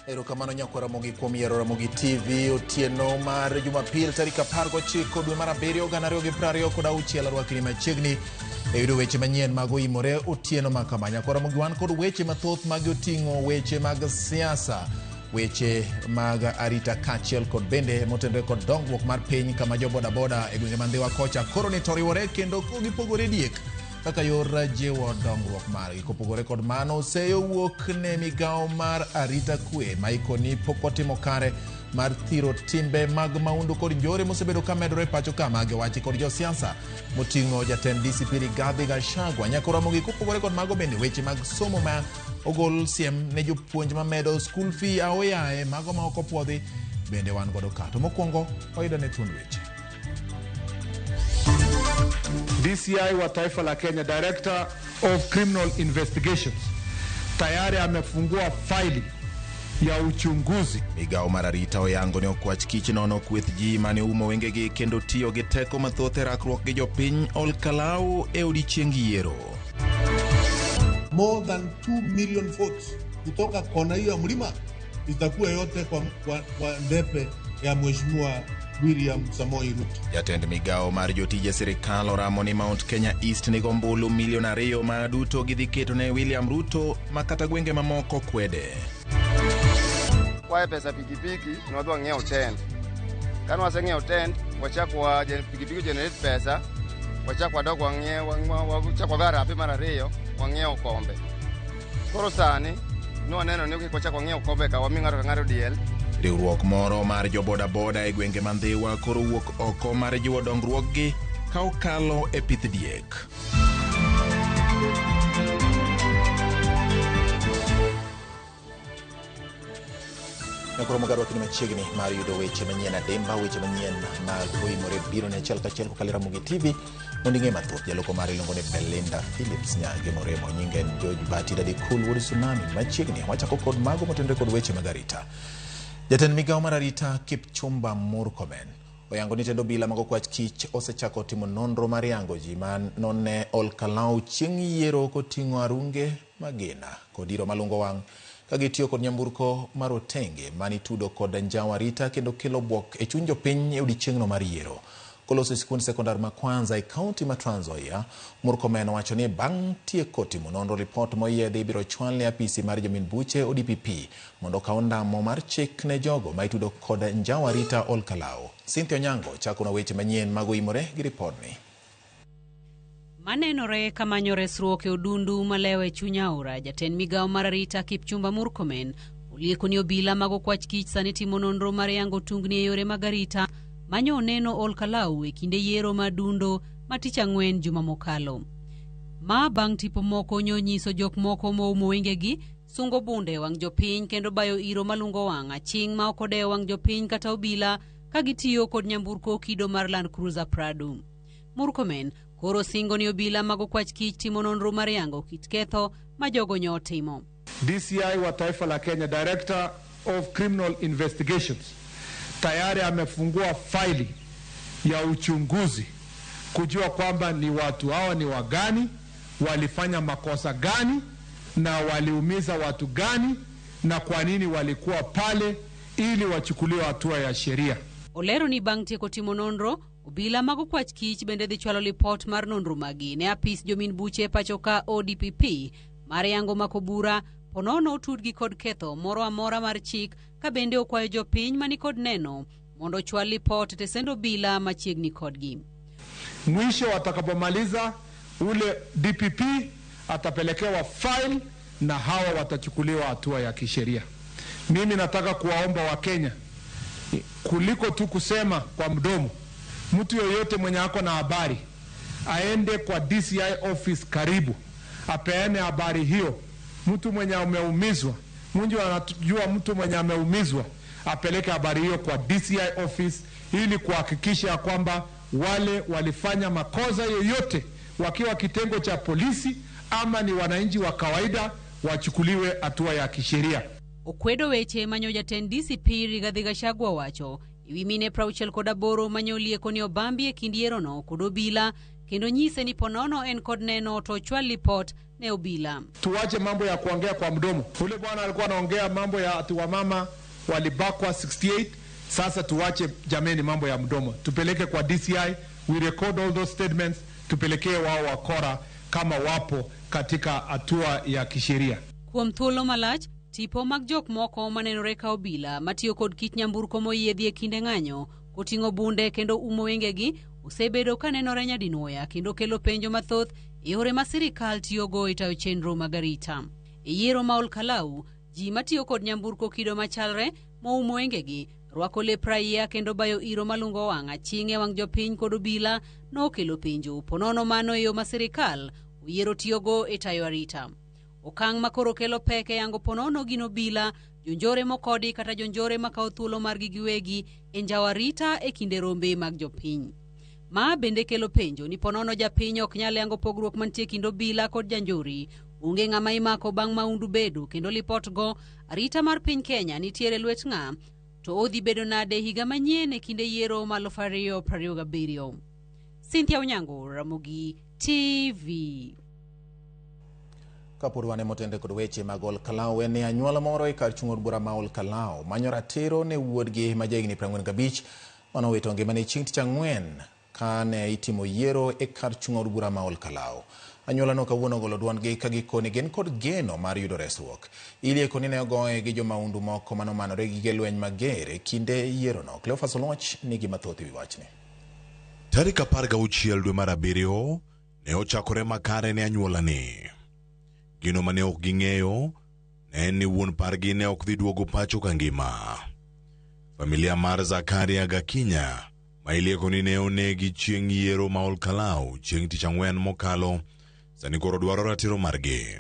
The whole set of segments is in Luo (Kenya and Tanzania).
Erokamano nyakwar Ramogi kuom yiero Ramogi TV otieno mar Jumapil tarik 19 dwe mar abiriyo 2026. Arwakni machiegni e yudo weche manyien mag oimore otieno ma kama. Nyakwar Ramogi wan kod weche mathoth magi oting'o weche mag siasa, weche mag arita kaachiel kod bende motenore kod dongruok mar piny kama jo bodaboda e gwenge ma Ndhiwa kocha koro ni to oriwore kendo gipogore diek kaka yor jiwo dongruok margi. Kopogore kod mano, seyo wuok ne migawo mar arita kwe ma ikoni pok otimo kare mar thiro timbe mag maundu kod njore mosebedo ka medore e pacho ka magi owachi kod josiasa moting'o jatend DCP Rigathi Gachagua. Nyaka Ramogi kopogore kod mago bende weche mag somo ma ogol siem ne jopuonj mamedo school fee aoyaye mago ma ok opuodhi bende wan godo ka. To mokwongo wayudo ne thuond weche. DCI wa taifa la Kenya, Director of Criminal Investigations, tayari amefungua faili ya uchunguzi. Migawo mar arita oyango ni okwach kich nono kweth ji mane oumo wengegi kendo tiyo gi teko mathoth e rakruok gi jopiny Olkalau e odiechieng yiero. More than 2 million votes kutoka kona hiyo ya mlima itakuwa yote kwa debe ya Mheshimiwa William Samoei Ruto. Jatend migawo mar jotije sirikal oramo ni Mount Kenya East nigo ombulu milion 2 ma duto gidhi keto ne William Ruto ma kata gwenge mamoko kwede. Kwaye pesa pikipiki ne wadhi wang'iewo tent. Kane waseng'iewo tent, wachak wa pikipiki generate pesa, wachak wadok wang'iewo wachak wago harambee mar ariyo, wang'iewo kombe. Koro sani ne waneno ni kik wachak wang'iew kombe ka wami ng'ato ka ng'ato diel. Riwruok moro mar jo bodaboda e gwenge ma Ndhiwa koro wuok oko mar jiwo dongruokgi ka okalo e pith diek. Nakoro mogarwa kinde machiegni mar yudo weche manyien adimba, weche manyien mag oimore biro ne achiel kachiel kokalo e Ramogi TV mondo ing'e mathoth. Jaloko mare iluongo ni Belinda Phillips Nyage Moremo, nyinge en George Bati Daddy Cool wuod Tsunami. Machiegni wachako kod mago motenore kod weche mag arita. Jatend migawo mar arita Kipchumba Murkomen oyango ni tend obila mag okwach kich osechako timo nonro mar yango ji ma none Olkalau chieng' yiero koting'o arunge magina kod iro malungo wang' ka gitiyo kod nyamburko mar otenge mane itudo kod njawo arita kendo kelo bwok e chuny jopiny e odiechieng'no mar yiero. Koloso e sikund sekondar ma Kwanza e kaunti ma Trans Nzoia, Murkomen owacho ni bang' tieko timo nonro lipot moyiedhi ibiro chwal ne apisi mar jomin buche ODPP mondo okaw ondamo mar chik ne jogo ma itudo kod njawo arita Olkalau. Cynthia Onyango chakonwa weche manyien mag oimore gi ripodni. Manenore ka manyo resruok e odundu malewo e chuny aora, jatend migawo mar arita Kipchumba Murkomen olieko ni obila mag okwach kich sani timo nonro mar yango tungni e yore mag arita manyo oneno Olkalau e kinde yiero ma dundo ma tich ang'wen juma mokalo. Ma bang' tipo moko nyonyiso jok moko moumo wengegi sungo bunde e wang' jopiny kendo bayo iro malungo wang' aching' ma ok odewo wang' jopiny kata obila ka gitiyo kod nyamburko kido mar Land Cruiser Prado. Murkomen koro singo ni obila mag okwach kich timo nonro mar yango kit ketho ma jogo nyo otimo. DCI wa taifa la Kenya, Director of Criminal Investigations, tayari amefungua faili ya uchunguzi kujua kwamba ni watu hawa ni wagani, walifanya makosa gani na waliumiza watu gani na kwa nini walikuwa pale, ili wachukuliwe hatua ya sheria. Olero ni bang' tieko timo nonro, obila mag okwach kich bende dhi chwalo lipot mar nonro magi ne apis jomin buche e pacho ka ODPP mar yango mako bura ponono otudgi kod ketho moro amora mar chik ka bende okwayo jopiny mani kod neno mondo ochwal lipot e tesend obila machiegni kodgi. Mwisho watakapomaliza ule DPP atapelekewa file na hawa watachukuliwa hatua ya kisheria. Mimi nataka kuwaomba Wakenya, kuliko tu kusema kwa mdomo, mtu yoyote mwenye ako na habari aende kwa DCI office karibu, apeane habari hiyo. Mtu mwenye ameumizwa, mtu anajua mtu mwenye ameumizwa, apeleke habari hiyo kwa DCI office ili kuhakikisha kwamba wale walifanya makosa yoyote wakiwa kitengo cha polisi ama ni wananchi wa kawaida wachukuliwe hatua ya kisheria. Okwedo weche manyo jatend DCP Rigathi Gachagua wacho ewi mine 68 manyo olieko ni obambi e kind yierono kod obila kendo nyise ni ponono en kod neno to ochwal lipot ne obila. Tuache mambo ya kuongea kwa mdomo. Ule bwana alikuwa anaongea mambo ya ati wamama walibakwa 68. Sasa tuache jameni mambo ya mdomo, tupeleke kwa DCI, we record all those statements, tupelekee wao wakora kama wapo katika hatua ya kisheria. Kuom thuolo malach, tipo mag jok moko manenore ka obila matiyo kod kit nyamburko moyiedhi e kinde ng'anyo koting'o bunde kendo umo wengegi osebedo kanenore nyadinwoya kendo kelo penjo mathoth e yore ma sirikal tiyogo e tayo chenro mag arita. E yiero ma Olkalau, ji matiyo kod nyamburko kido machalre moumo wengegi, rwako lep raia kendo bayo iro malungo wang' aching' e wang' jopiny kod obila nokelo penjo ponono mano e yo ma sirikal oyiero tiyogo e tayo arita. Okang' ma koro kelo pek e yango ponono gin obila, jonjore mokodi kata jonjore makawo thuolo margi giwegi e njawo arita e kinde rombe mag jopiny. Ma bende kelo penjo ni ponono japiny ok nyal yango pogruok mantie kind obila kod janjori. Onge ng'ama imako bang' maundu bedo kendo lipot go arita mar piny Kenya nitiere lwet ng'a to odhi bedo nade higa manyien e kinde yiero ma 2027. Cynthia Onyango, Ramogi TV. Kapod wan motende kod weche mag Olkalau, en ni anyuola moro e kar chung' od bura ma Olkalau manyo ratiro ne wuodgi ma jahigni 45 manowito ngimane chieng' tich ang'wen kane itimo yiero e kar chung' od bura ma Olkalau. Anyuola no kawuono ogolo duondgi ka gikoni gin kod geno mar yudo resruok. Ilieko ni ne ogoye gi jomaundu moko manomanore gi gige lweny mager e kinde yierono. Cleophas Oluoch nigi mathoth e wi wachni. Tarik 16 dwe mar abiriyo ne ochakore makare ne anyuolani. Gino mane ok ging'eyo ne en ni wuon pargi ne ok dhi duogo pacho ka ngima. Familia mar Zakaria Gakinya ma ilieko ni ne onegi chieng' yiero ma Olkalau chieng' tich ang'wen mokalo sani koro dwaro ratiro margi.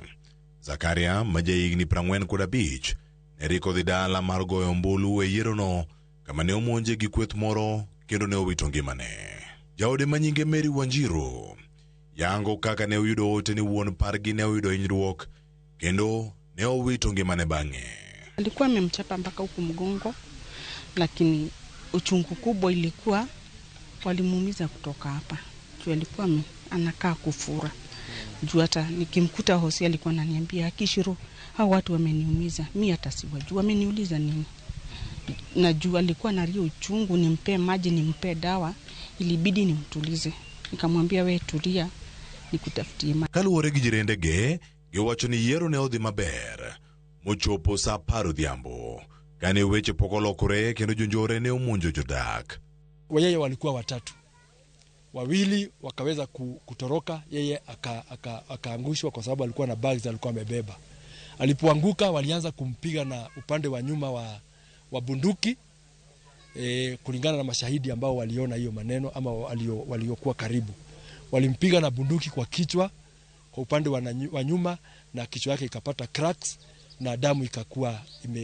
Zakaria ma jahigni 45 ne riko dhi dala mar goyo ombulu e yierono kama ne omonje gi kweth moro kendo ne owito ngimane. Jaode ma nyinge Mary Wanjiru yango kaka ne oyudo ote ni wuon pargi ne oyudo hinyruok kendo ne owito ngimane bang'e. Alikuwa amemchapa mpaka huku mgongo, lakini uchungu kubwa ilikuwa walimuumiza kutoka hapa juu alikuwa anakaa kufura juu hata nikimkuta hosi alikuwa ananiambia Akishiro, hao watu wameniumiza, mi hata siwajua, wameniuliza nini. Na juu alikuwa analia uchungu, nimpe maji nimpe dawa, ilibidi nimtulize. Nikamwambia we tulia, nikutafutie maji. Kaluwore gi jirendege, giwacho ni yiero ne odhi maber mochopo sa 10 odhiambo kane weche pok olokore kendo jonjore ne omonjo jodak. Wayeye walikuwa watatu, wawili wakaweza kutoroka, yeye akaangushwa kwa sababu alikuwa na bags alikuwa amebeba. Alipoanguka walianza kumpiga na upande wa nyuma wa bunduki, kulingana na mashahidi ambao waliona hiyo maneno ama waliokuwa karibu. Walimpiga na bunduki kwa kichwa kwa upande wa nyuma na kichwa yake ikapata cracks na damu ikakuwa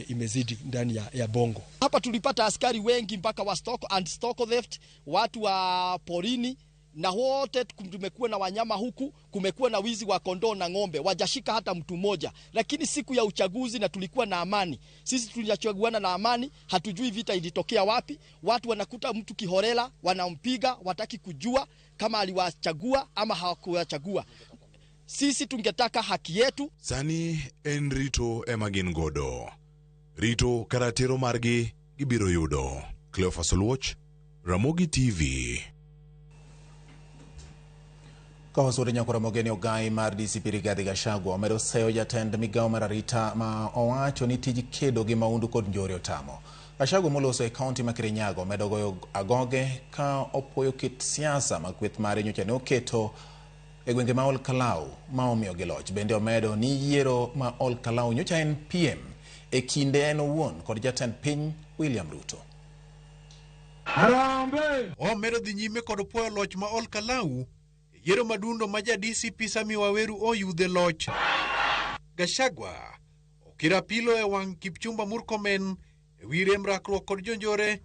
imezidi ndani ya bongo. Hapa tulipata askari wengi mpaka wa stock and stock theft, watu wa porini na wote. Tumekuwa na wanyama huku, kumekuwa na wizi wa kondoo na ng'ombe, wajashika hata mtu mmoja. Lakini siku ya uchaguzi na tulikuwa na amani, sisi tulichaguana na amani, hatujui vita ilitokea wapi. Watu wanakuta mtu kiholela, wanampiga, wataki kujua kama aliwachagua ama hawakuwachagua. Sisi tungetaka haki yetu. Sani en rito ema gin godo. Rito karatiro margi gibiro yudo. Cleophas Oluoch, Ramogi TV. Kawasuri nyakora Mogeni ogai mar DCP Rigathi Gachagua omedo seyo jatend migawo mar arita ma owacho ni tij kedo gi maundu kod njore otamo. Gachagua moloso e kaunti ma Kirinyaga omedo goyo agoge ka opoyo kit siasa ma kweth mare nyocha ne oketo e gwenge ma Olkalau ma omiyo gi loch. Bende omedo ni yiero ma Olkalau nyocha en PM e kinde en owuon kod jatend piny William Ruto. Harambee! Omedo dhi nyime kod puoyo loch ma Olkalau yiero madundo ma ja DCP Sami Waweru oyudhe loch. Gachagua okira pilo e wang' Kipchumba Murkomen e wi rem rakruok kod jonjore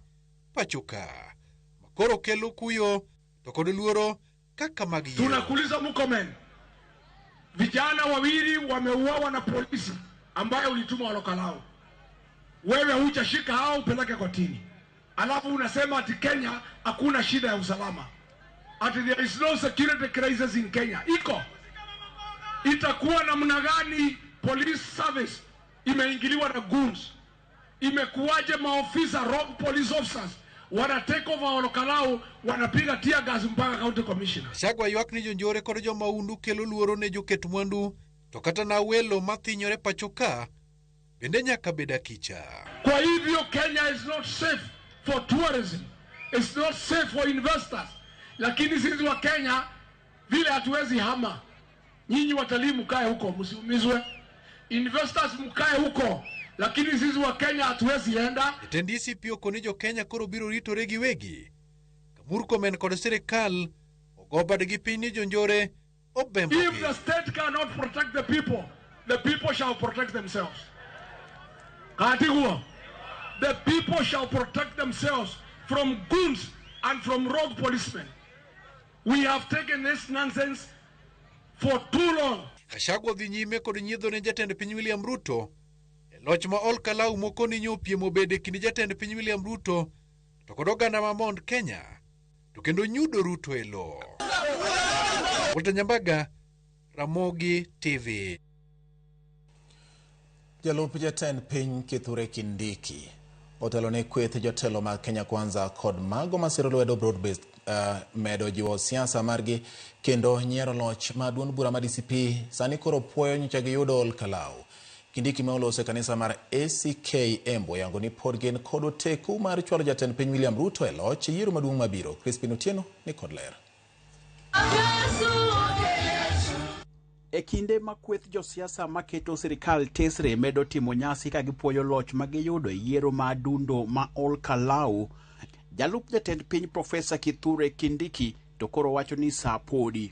pachoka makoro kelo kuyo to kod luoro kaka mag yiero. Tunakuuliza Murkomen, vijana wawili wameuawa na polisi ambaye ulituma Olkalau, wewe hujashika hao upeleke kotini, alafu unasema ati Kenya hakuna shida ya usalama, ati there is no security crisis in Kenya. Itakuwa namna gani police service imeingiliwa na goons? Imekuwaje maofisa, rogue police officers, wana take over Olkalou, wanapiga tear gas mpaka county commissioner? Gachagua ywak ni jonjore kod jomahundu kelo luoro ne joket mwandu to kata na welo mathinyore pacho ka bende nyaka bed akicha. Kwa hivyo Kenya is not safe for tourism. It's not safe for investors. Lakini sisi wa Kenya vile hatuwezi hama. Nyinyi watalii mkae huko msiumizwe. Investors mkae huko, lakini sisi wa Kenya hatuwezi enda. Jatend DCP okoni jo Kenya koro biro ritore giwegi ka Murkomen kod sirikal ogo badgi piny ni jonjore obembogi. If the state cannot protect the people shall protect themselves. Katiguo. The people shall protect themselves from goons and from rogue policemen. We have taken this nonsense for too long. Gachagua dhi nyime kod nyiedho ne jatend piny William Ruto e loch ma Ol Kalou mokoni nyopiem obedo e kind jatend piny William Ruto to kod oganda ma Mount Kenya to kendo nyudo Ruto e lowo. Walter Nyambaga, Ramogi TV. Jalup jatend piny Kithure Kindiki otelo ne kweth jotelo mag Kenya Kwanza kod mago masiro lwedo broad-based medo jiwo siasa margi kendo nyiero loch ma duond bura ma DCP sani koro puoyo nyocha giyudo Ol Kalou. Kindiki ma oloso e kanisa mar ACK Embu oyango ni pod gin kod oteku mar chwalo jatend piny William Ruto e loch e yiero maduong' mabiro. Crispin Otieno ni kod ler. E kinde ma kweth josiasa maketo sirikal tesre medo timo nyasi ka gipuoyo loch ma giyudo e yiero ma adundo ma Ol Kalou, jalup jatend piny Profesa Kithure Kindiki to koro wacho ni saa podi.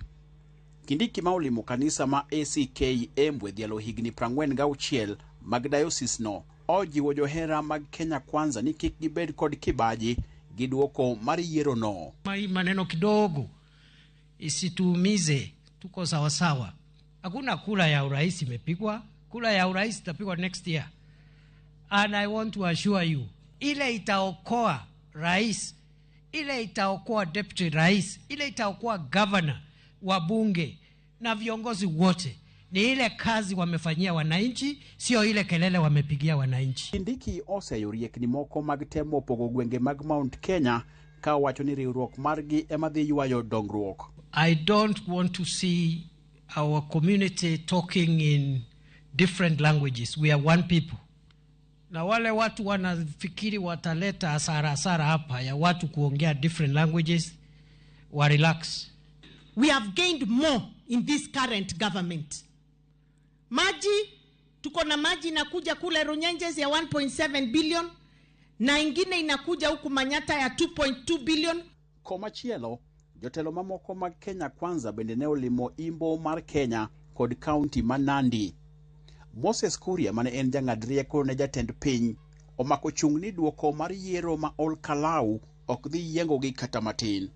Kindiki ma olimo kanisa ma ACK Embu e dhialo higni 46 mag diocese no ojiwo johera mag Kenya Kwanza ni kik gibed kod kibaji gi duoko mar yiero no. Hii maneno kidogo isituumize, tuko sawasawa. Hakuna kura ya urais imepigwa, kura ya urais itapigwa next year. And I want to assure you, ile itaokoa rais, ile itaokoa deputy rais, ile itaokoa governor, wabunge na viongozi wote ni ile kazi wamefanyia wananchi, sio ile kelele wamepigia wananchi. Kindiki oseyo riekni moko mag temo pogo gwenge mag Mount Kenya ka owacho ni riwruok margi ema dhi ywayo dongruok. I don't want to see our community talking in different languages. We are one people. Na wale watu wanafikiri wataleta hasara hasara hapa ya watu kuongea different languages, wa relax. We have gained more in this current government. Maji, tuko na maji inakuja kule Runyenjes ya 1.7 billion na ingine inakuja huku Manyata ya 2.2 billion. Komachielo, jotelo mamoko mag Kenya Kwanza bende ne olimo imbo mar Kenya kod kaunti ma Nandi. Moses Kuria mane en jang'ad rieko ne jatend piny omako chung' ni duoko mar yiero ma Ol Kalou ok dhi yiengogi kata matin.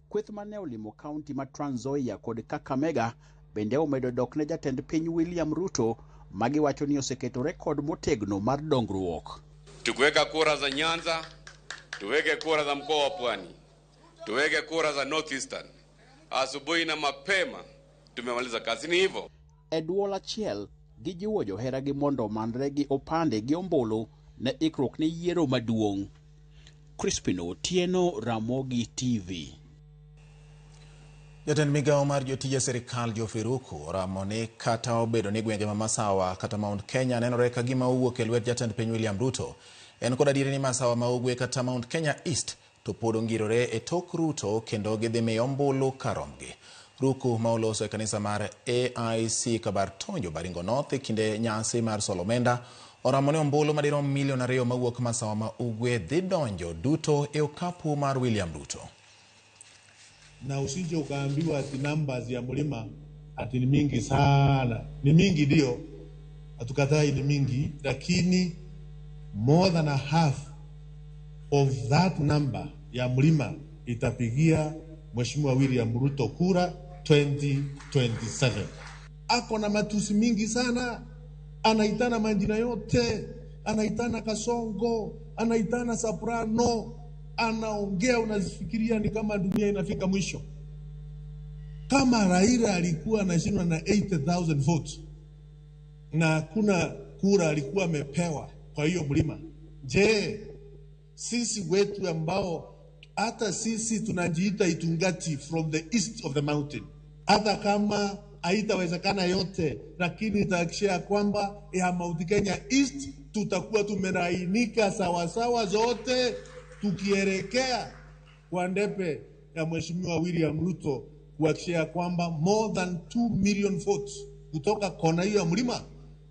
Kweth mane olimo kaunti ma Trans Nzoia kod Kakamega bende omedo dok ne jatend piny William Ruto magiwacho ni oseketo rekod motegno mar dongruok. Tukiweka kura za Nyanza, tuweke kura za mkoa wa Pwani, tuweke kura za North Eastern. Asubuhi na mapema tumemaliza kazi, ni hivyo. E duol achiel, gijiwo joheragi mondo omanre gi opande gi ombulu ne ikruok ne yiero maduong'. Crispin Otieno, Ramogi TV. Jatend migawo mar jotije sirikal Geoffrey Ruku oramo ni kata obedo ni gwenge ma Masawa kata Mount Kenya nenore ka gima owuok e lwet jatend piny William Ruto, en kod adieri ni Masawa ma Ugwe kata Mount Kenya East to pod ongirore e tok Ruto kendo gidhi miyo ombulu karomgi. Ruku ma oloso e kanisa mar AIC Kabartonjo Baringo North e kinde nyasi mar Solomenda oramo ni ombulu madirom milion 2 mawuok Masawa ma Ugwe dhi donjo duto e okapu mar William Ruto. Na usije ukaambiwa ati numbers ya mlima ati ni mingi sana. Ni mingi ndio, hatukatai ni mingi, lakini more than a half of that number ya mlima itapigia Mheshimiwa William Ruto kura 2027. Ako na matusi mingi sana, anaitana majina yote, anaitana Kasongo, anaitana Soprano, anaongea unazifikiria ni kama dunia inafika mwisho. Kama Raila alikuwa anashindwa na 80,000 votes na kuna kura alikuwa amepewa kwa hiyo mlima, je, sisi wetu ambao hata sisi tunajiita Itungati from the east of the mountain, hata kama haitawezekana yote, lakini itahakikisha kwamba ya Mount Kenya East tutakuwa tumelainika sawasawa zote, tukielekea kwa ndepe ya Mheshimiwa William Ruto kuhakikisha kwamba more than 2 million votes kutoka kona hiyo ya mlima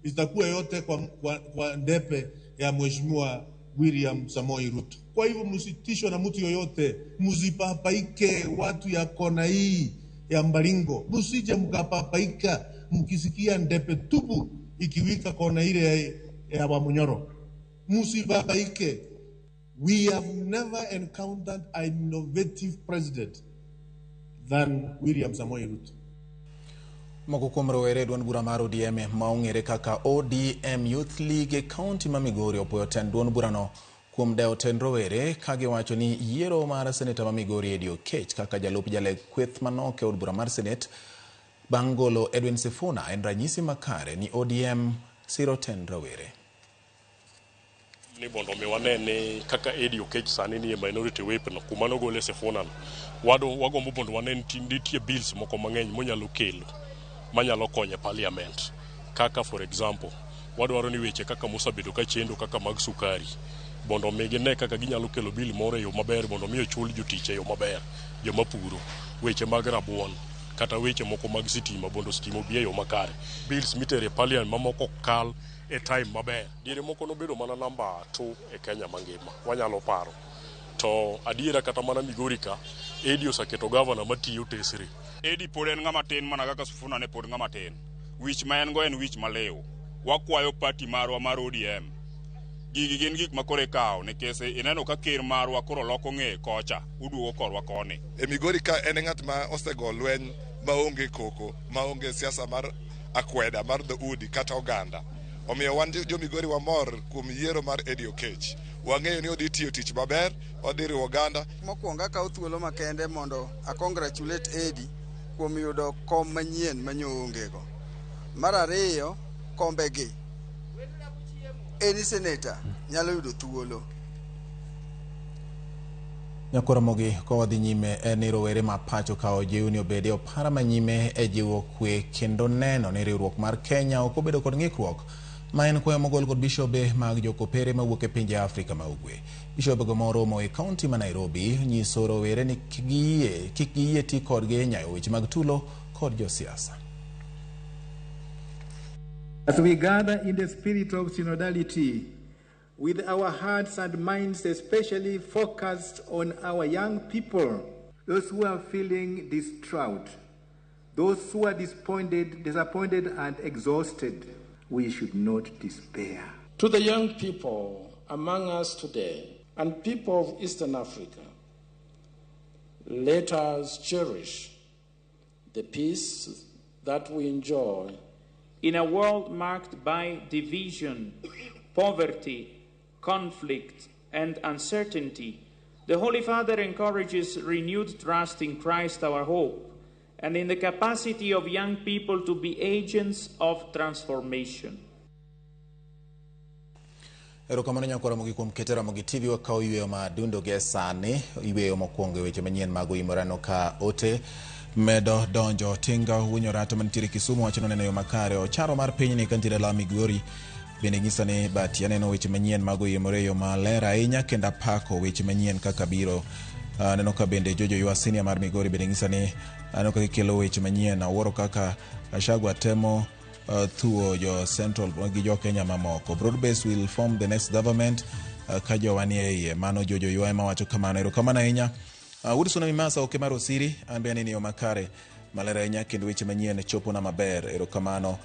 itakuwa yote kwa ndepe ya Mheshimiwa William Samoei Ruto. Kwa hivyo msitishwe na mtu yoyote, msipapaike watu ya kona hii ya Mbaringo, msije mkapapaika mkisikia ndepe tupu ikiwika kona ile ya Wamunyoro. Msipapaike. We have never encountered an innovative president than William Samoei Ruto. Moko kuom rowere e duond bura mar ODM ma ong'ere kaka ODM Youth League e kaunti ma Migori opuoyo tend duond burano kuom dewo tend rowere ka giwacho ni yiero mar seneta ma Migori Eddy Oketch kaka jalup jaleg kweth manok e od bura mar senet bang' golo Edwin Sifuna en ranyisi makare ni ODM siro tend rowere. Ni mondo mi wane ni kaka Eddy Oketch sani ni e minority whip no kuma nogole Sifuna no wagombo mondo wane ni nitie bills moko mang'eny monyalo kelo manyalo konyo e parliament. Kaka for example, wadwaro ni weche kaka mosebedo ka chendo kaka mag sukari mondo mi gine kaka ginyalo kelo bill moro e yo maber mondo mi ochul jotich e yo maber, joma puro, weche mag rabuon kata weche moko mag sitima mondo sitima obi e yo makare. Bills mitere e parliament mamoko kal e time maber. Diere moko nobedo mana namba 2 e Kenya mangima, wanyalo paro. To adiera kata mana Migori ka, Eddy oseketo gavana matiyo tesre. Eddy pod en ng'ama tin mana kaka Sifuna ne pod ng'ama tin. Wich ma en go en wich maliw. Wakwayo party marwa mar ODM. Gigi gin gik ma koro ikawo nikech ineno ka ker marwa koro loko ng'eye kocha, uduogo korwa koni. E Migori ka en ng'at ma osego lweny maonge koko, maonge siasa mar akweda mar dhoudi kata oganda. Omiyo wan jo Migori wamor kuom yiero mar Eddy Oketch. Wang'eyo ni odhi tiyo tich maber, odhi riwo oganda. Mokwongo akawo thuolo makende mondo a congratulate Eddy kuom yudo kom manyien manyo onge go. Mar ariyo, kombegi any senator nyalo yudo thuolo. Nyakwar ka wadhi nyime en ni rowere ma pacho ka ojiw ni obed e opara manyime e jiwo kwe kendo neno ni riwruok mar Kenya ok obedo kod ng'ikruok ma en kwayo mogol kod bishobe mag jokopere mawuok e pinje Afrika ma Ugwe. Bishobe go moromo e kaunti ma Nairobi nyiso rowere ni kik giyie ti kodgi e nyayo weche mag tulo kod josiasa. As we gather in the spirit of synodality, with our hearts and minds especially focused on our young people, those who are feeling distraught, those who are disappointed and exhausted, we should not despair. To the young people among us today and people of Eastern Africa, let us cherish the peace that we enjoy. In a world marked by division, poverty, conflict, and uncertainty, the Holy Father encourages renewed trust in Christ our hope and in the capacity of young people to be agents of transformation. Erokamano nyakwar Ramogi kuom keto Ramogi TV wakawo yweyo ma dundo gi sani, yweyo mokwongo e weche manyien mag oimorano ka ote medo donjo. Tinga Wunyorato mantiere Kisumu wacho ni oneno yo makare. Ocharo mar pinyni ka nitiere dala Migori bende nyisa ni bati aneno weche manyien mag oimore e yo maler ahinya kendo apako weche manyien kaka biro. Aneno ka bende Jojo Ywa senior mar Migori bende nyisa ni aneno ka gikelo weche manyien. Awuoro kaka Gachagua temo thuo jo Central gi jo Kenya mamoko. Broad base will form the next government ka jowa nie iye. Mano Jojo Ywa ema wacho kamano. Erokamano ahinya. Woodson Mimasa oke mar Osiri, an be aneno yo makare maler ahinya kendo weche manyien chopona maber. Erokamano.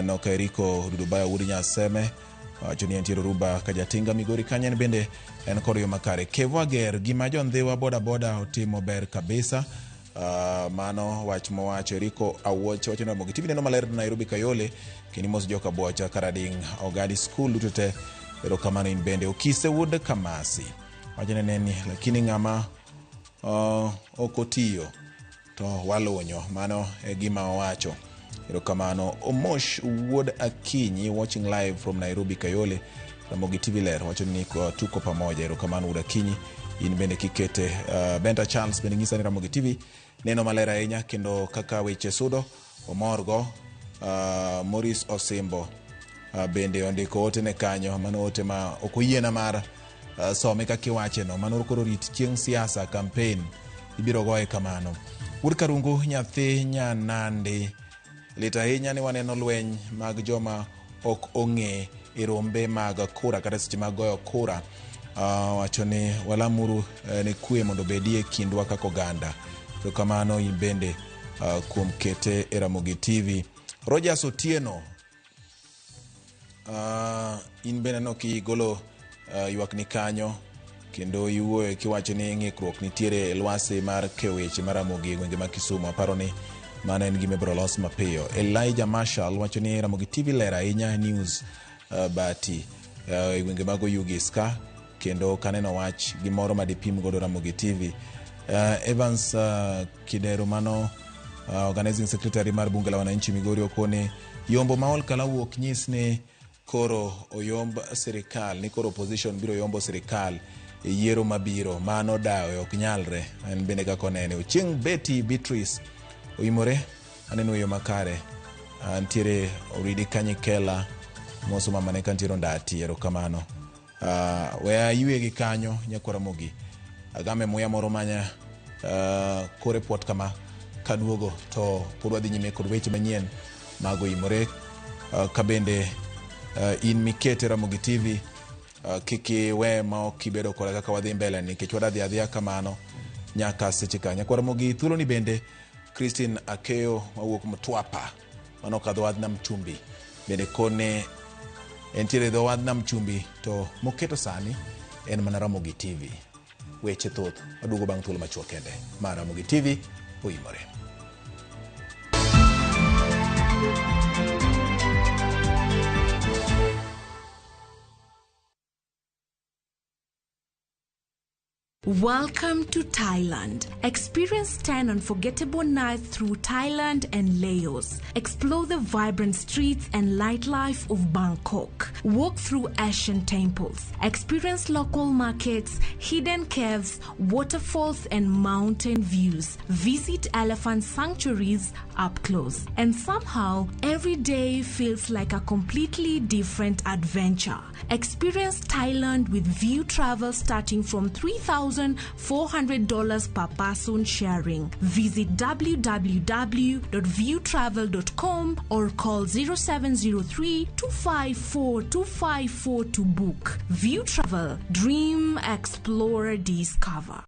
Noka Eriko Dudubaya wuod Nyaseme wacho ni entiere Oruba Kajatinga Migori kanyo en bende en kod yo makare. Kevo Ager gima jondhiwa boda boda otimo ber kabisa. Mano wach mowacho. Eriko Awuoch wacho ni Ramogi TV neno maler Nairobi Kayole kendo imos joka Bwocha Karading Ogadi School duto te. Erokamano in bende. Okise wuod Kamasi wacho ni neni lakini ng'ama ok otiyo to walunyo. Mano e gima owacho. Erokamano. Omosh Wuod Akinyi watching live from Nairobi Kayole. Ramogi TV ler wacho ni tuko pamoja. Erokamano Wuod Akinyi. In bende kikete. Benta Charles bende nyisa ni Ramogi TV neno maler ahinya kendo kaka weche sudo omorgo. Maurice Osimbo bende ondiko ote ne kanyo. Mano ote ma ok oyiena mar some kaka iwache no. Mano koro rit chieng' siasa campaign ibiro goye kamano. Wuod Karungu nyathi Nyanandi lit ahinya ni waneno lweny mag joma ok ong'e e rombe mag kura kata seche mag goyo kura. Wacho ni walamuru ne kwe mondo obedie kindwa kaka oganda. To kamano in bende kuom kete e Ramogi TV. Rogers Otieno, in bende aneno kigolo ywakni kanyo kendo iwuoyo kiwacho ni ng'ikruok nitiere e lwasi mar keyo weche mar Ramogi e gwenge mag Kisumu. Aparo ni mano en gima ibiro los mapiyo. Elijah Marshall wacho ni Ramogi TV ler ahinya news bati e gwenge mag Oyugis ka kendo kaneno wach gimoro ma dipim godo Ramogi TV. Evans Kidero mano organizing secretary mar bunge la wananchi Migori okone yombo ma Ol Kalou ok nyis ni koro oyomb sirikal ni koro opposition biro yombo sirikal e yiero mabiro. Mano dawe ok nyalre. En bende kaka onene. Ochieng' Betty Beatrice oimore aneno yo makare. Ntiere Oridi Kanyikela moso mamane kantiere Ondati. Erokamano. We aywe gi kanyo nyakwar Ramogi. Agame muya moro manya kore puot kama kaduogo to pod wadhi nyime kod weche manyien mag oimore. Kabende in mikete Ramogi TV kik iwe ma ok ibedo koda kaka wadhi mbele nikech wadhi adhiya kamano nyaka seche ka. Nyakwar Ramogi thuolo ni bende Christine Akeyo mawuok Mtwapa mano kadho wadh Nam Chumbi bende kone entiere dho wadh Nam Chumbi to moketo sani en mana Ramogi TV. Weche thoth waduogo bang' thuolo machuok kende ma Ramogi TV oimore. Welcome to Thailand. Experience 10 unforgettable nights through Thailand and Laos. Explore the vibrant streets and nightlife of Bangkok. Walk through ancient temples. Experience local markets, hidden caves, waterfalls, and mountain views. Visit elephant sanctuaries up close. And somehow, every day feels like a completely different adventure. Experience Thailand with View Travel starting from $3,400 per person sharing. Visit www.viewtravel.com or call 0703 254 254 to book. View Travel. Dream, explore, discover.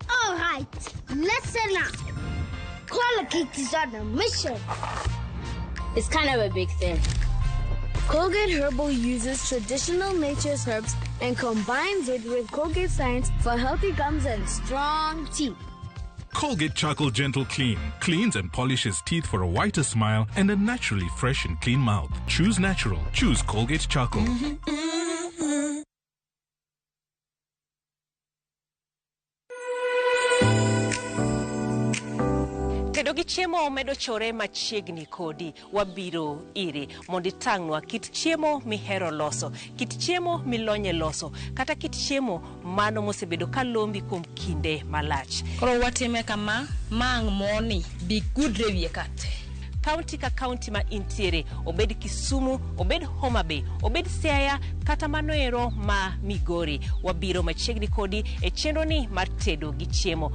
All right, listen up. Colgate is on a mission. It's kind of a big thing. Colgate Herbal uses traditional nature's herbs and combines it with Colgate science for healthy gums and strong teeth. Colgate Charcoal Gentle Clean cleans and polishes teeth for a whiter smile and a naturally fresh and clean mouth. Choose natural. Choose Colgate Charcoal. Tedo gi chiemo medo chore machiegni kodi. Wabiro iri mondo itang'nwa kit chiemo mihero loso, kit chiemo milonye loso, kata kit chiemo mano mosebedo ka lombi kuom kinde malach. Koro watime kama, ma ang' moni bi gudre wiye kate. Kaunti ka kaunti ma intiere, obed Kisumu, obed Homa Bay, obed Siaya, kata mano ero ma Migori. Wabiro machiegni kodi e chenro ni mar tedo gi chiemo.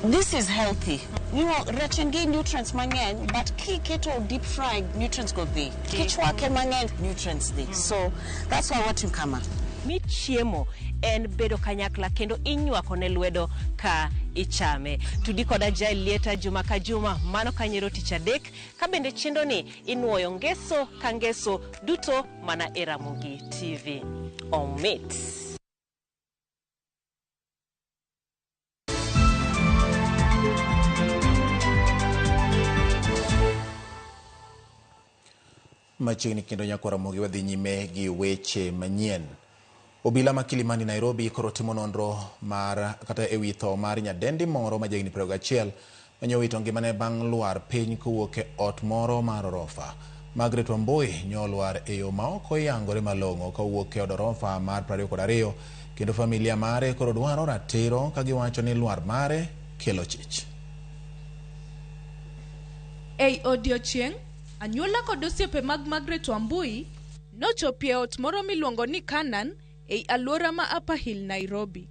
This is healthy. You know, rech en gi nutrients mang'eny, but kiketo deep fried, nutrients go dhi. Kichwake mang'eny, nutrients dhi. So that's why watimo kama. Mi chiemo en bedo kanyakla kendo inywako ne lwedo ka ichame. Tudi koda Jael Lieta juma ka juma, mano kanyero tich adek, ka bende chenro ni inuoyo ngeso ka ngeso duto mana e Ramogi TV. Omit. Machiegni kendo nyakwar Ramogi wadhi nyime gi weche manyien. Obila ma Kilimani Nairobi koro timo nonro mar kata ewi tho mar nyadendi moro ma jahigni 21 mane owito ngimane bang' lwar piny kowuok e ot moro mar orofa. Margaret Wambui nyolwar e yo ma ok oyangore malong'o kowuok e od orofa mar 22 kendo familia mare koro dwaro ratiro ka giwacho ni lwar mare kelo chich. Ei odiochieng', anyuola kod osiepe mag Margaret Wambui nochopi e ot moro miluongo ni Canaan ei alwora ma Upper Hill, Nairobi.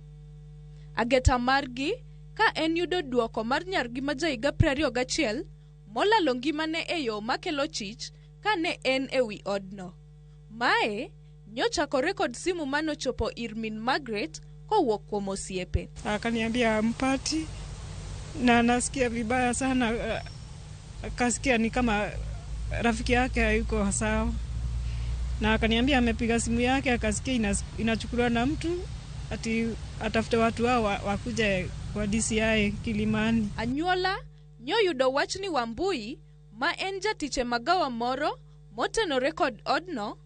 Ageta margi ka en yudo duoko mar nyargi ma jahiga 21 molalo ngimane e yo makelo chich ka ne en e wi odno. Mae nyochakore kod simu manochopo ir min Margaret kowuok kuom osiepe. Akaniambia hampati na nasikia vibaya sana, akasikia ni kama rafiki yake hayuko sawa, na akaniambia amepiga simu yake akasikia inachukuliwa na mtu ati atafute watu hao wakuje kwa DCI Kilimani. Anyuola nyoyudo wach ni Wambui ma en jatich e magawa moro motenore kod odno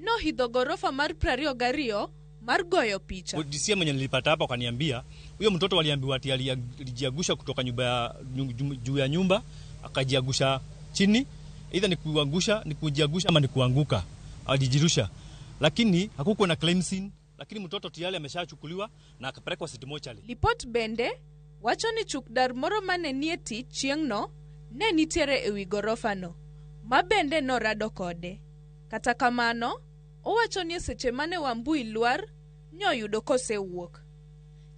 nohidho gorofa mar 22 mar goyo picha. DCI mwenye nilipata hapa wakaniambia huyo mtoto waliambiwa ati alijiagusha kutoka nyumba juu ya nyumba akajiagusha chini, either ni kuangusha, ni kujiagusha ama ni kuanguka, alijirusha, lakini hakukuwa na claim scene, lakini mtoto tayari ameshachukuliwa na akapelekwa City Mortuary. Lipot bende wacho ni chukdar moro mane nie tich chieng'no ne nitiere ewi gorofano ma bende norado kode. Kata kamano, owacho ni seche mane Wambui lwar nyoyudo kosewuok.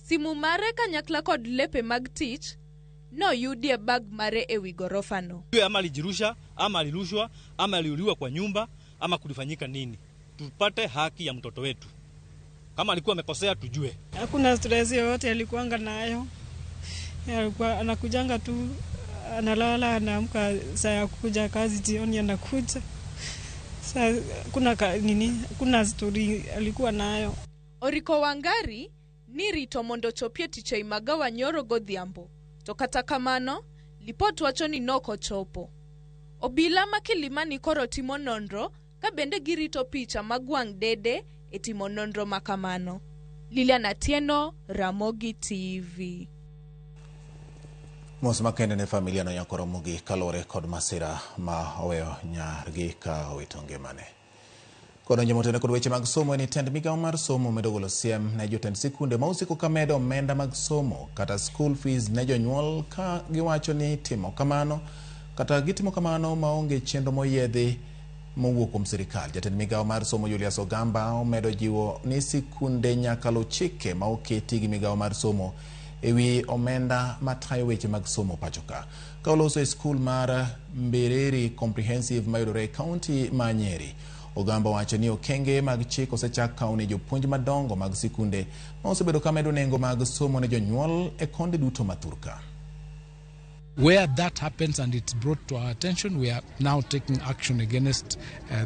Simu mare kanyakla kod lepe mag tich noyudie bag mare ewi gorofano. Ama alijirusha, ama alirushwa, ama aliuliwa kwa nyumba, ama kulifanyika nini? Tupate haki ya mtoto wetu. Kama alikuwa amekosea tujue. Hakuna stress yoyote alikuanga nayo. Alikuwa anakujanga tu, analala, anaamka saa ya kuja kazi jioni anakuja. Saa kuna nini, kuna story alikuwa nayo. Oriko Wangari ni rito mondo chopie tich ei magawa nyoro godhiambo. To kata kamano, lipot wacho ni nokochopo. Obila ma Kilimani koro timo nonro ka bende girito picha mag wang' dede e timo nonro makamano. Lilian Atieno, Ramogi TV. Mos makende ne familia no nyakoro Ramogi kaluwore kod masira ma oweyo nyargi ka owito ngimane. Kodonjo motene kod weche mag somo en tend migawo mar somo medo golo siem ne jotend sikunde ma osiko ka medo omenda mag somo kata school fees ne jonyuol ka giwacho ni timo kamano kata gitimo kamano maonge chenro moyiedhi mowuok kuom sirikal. Jatend migawo mar somo Julius Ogamba omedo jiwo ni sikunde nyaka luw chike ma oketi gi migawo mar somo ewi omenda matayo weche mag somo pacho ka. Ka oloso e skul mar Mbiriri Comprehensive mayudore e kaunti ma Nyeri, Ogamba wacho ni okenge mag chik osechak kawo ne jopuonj madongo mag sikunde ma osebedo ka medo nengo mag somo ne jonyuol e konde duto ma thurka. Where that happens and it's brought to our attention, we are now taking action against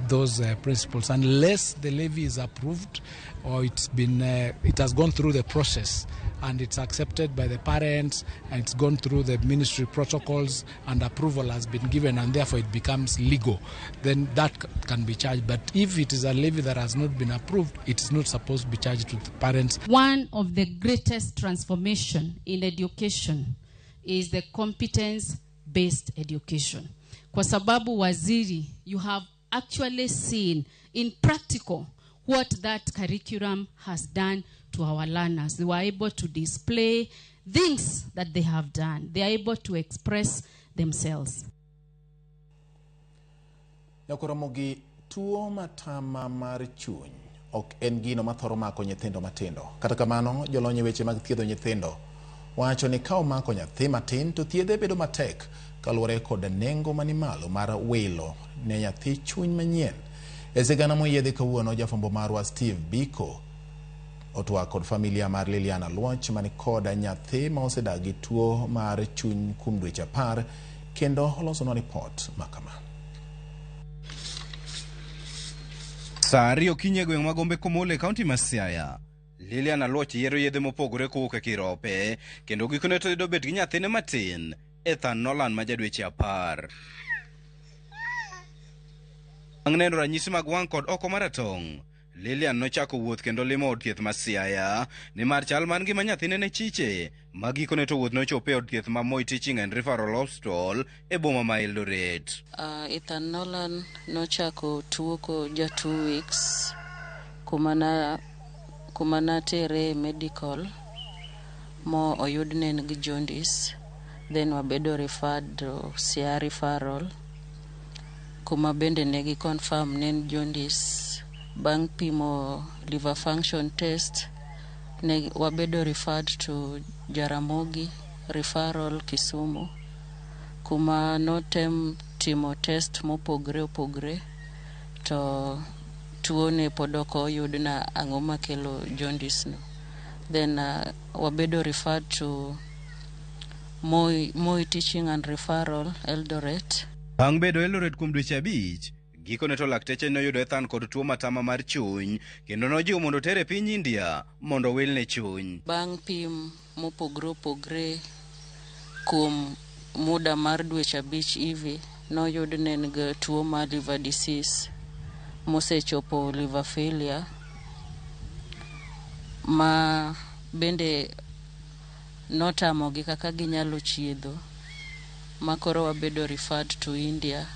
those principals. Unless the levy is approved or it has gone through the process and it's accepted by the parents and it's gone through the ministry protocols and approval has been given and therefore it becomes legal, then that can be charged. But if it is a levy that has not been approved, it is not supposed to be charged to the parents. One of the greatest transformation in education is the competence-based education. Kwa sababu waziri, you have actually seen in practical what that curriculum has done to our learners. They were able to display things that they have done. They are able to express themselves. Nyakoromogi tuo matama mar chuny ok en gino mathoro mako nyithindo matindo. Kata kamano, jolony e weche mag thiedho nyithindo wacho ni ka omako nyathi matin to thiedhe bedo matek kaluwore kod nengo mani malo mar wilo ne nyathi chuny manyien. E sigana moyiedhi kawuono, jafwambo marwa Steve Biko otwak kod familia mar Liliana Luoch mani kod nyathi ma osedak gi tuo mar chuny kuom dweche 10 kendo olosonwa ripot makama. Saa 2 okinyi e gweng' ma Gombe Komolo e kaunti ma Siaya, Lilian Luoch yiero yedhe mopogore kowuok e kirope kendo gikone to yudo bet gi nyathine matin Ethan Nolan ma ja dweche 10. Bang' neno ranyisi mag wang' kod oko maratong', Lilian nochako wuoth kendo limo od thieth ma Siaya nimar chal mar ngima nyathine ne chiche ma gikone to wuoth nochopo e od thieth ma Moi Teaching and Referral Hospital e boma ma Eldoret. Ethan Nolan nochako tuo ko ja 2 weeks kuma natere e medical mo oyud ne en gi jaundice, then wabedo referred to Siaya referral kuma bende ne gi confirm ne en jaundice. Bang' pimo liver function test ne wabedo referred to Jaramogi referral Kisumu kuma notem timo test mopogre opogre to tuo ne pod ok oyud na ang'o makelo jaundice no. Then wabedo referred to Moi Teaching and Referral Eldoret. Bang' bedo Eldoret kuom dweche 5, gikone to lakteche noyudo Ethan kod tuo matama mar chuny kendo nojiwo mondo otere e piny India mondo owilne chuny. Bang' pim mopogre opogre kuom muda mar dweche 5 hivi, noyud ne en gi tuo mar liver disease mosechopo liver failure ma bende notamogi kaka ginyalo chiedho, ma koro wabedo referred to India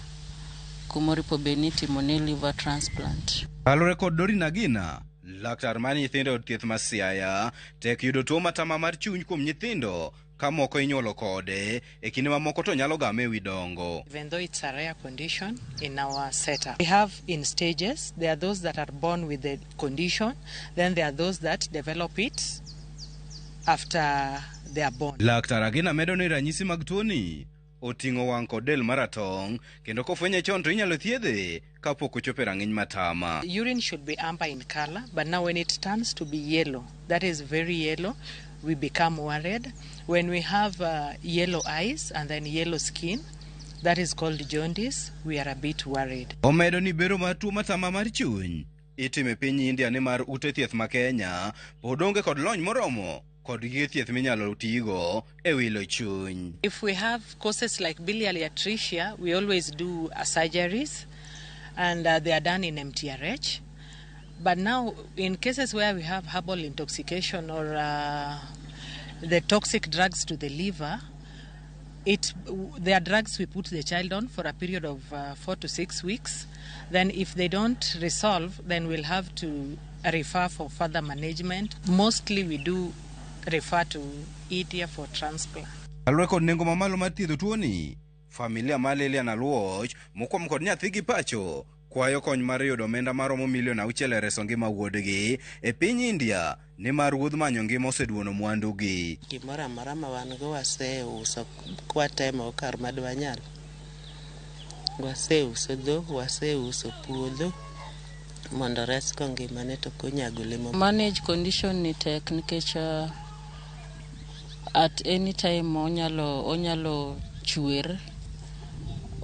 kumoripo bed ni itimo ne liver transplant. Kaluwore kod Doreen Agina, laktar mar nyithindo e od thieth ma Siaya, tek yudo tuo matama mar chuny kuom nyithindo ka moko inyuolo kode, e kinde mamoko to nyalo game ewi dongo. Even though it's a rare condition in our setup, we have in stages. There are those that are born with the condition, then there are those that develop it after they are born. Laktar Agina medo ni ranyisi mag tuoni oting'o wang' kod del maratong' kendo kofwenye chon to inyalo thiedhe kapok ochopo e rang'iny matama. Urine should be amber in color, but now when it turns to be yellow, that is very yellow, we become worried. When we have yellow eyes and then yellow skin, that is called jaundice, we are a bit worried. Omedo ni bero mar tuo matama mar chuny itimo e piny India nimar ute thieth ma Kenya pod onge kod lony moromo kod gige thieth minyalo tigo e wilo chuny. If we have causes like biliary atresia, we always do surgeries, and they are done in MTRH. But now, in cases where we have herbal intoxication or the toxic drugs to the liver, there are drugs we put the child on for a period of 4 to 6 weeks. Then if they don't resolve, then we'll have to refer for further management. Mostly we do refer to India for transplant. Kaluwore kod nengo mamalo mar thiedho tuoni, familia mar Lilian Aluoch mokwamo kod nyathigi pacho kwayo kony mar yudo omenda maromo milion 6 e reso ngima wuodgi e piny India nimar wuodh manyo ngima oseduono mwandugi. Gimoro amora ma wan go waseuso kwatemo kar madwanyal. Waseuso dhok, waseuso puodho mondo resgo ngimane to konyago lemo. Manage condition ni tek nikech at any time onyalo chwer.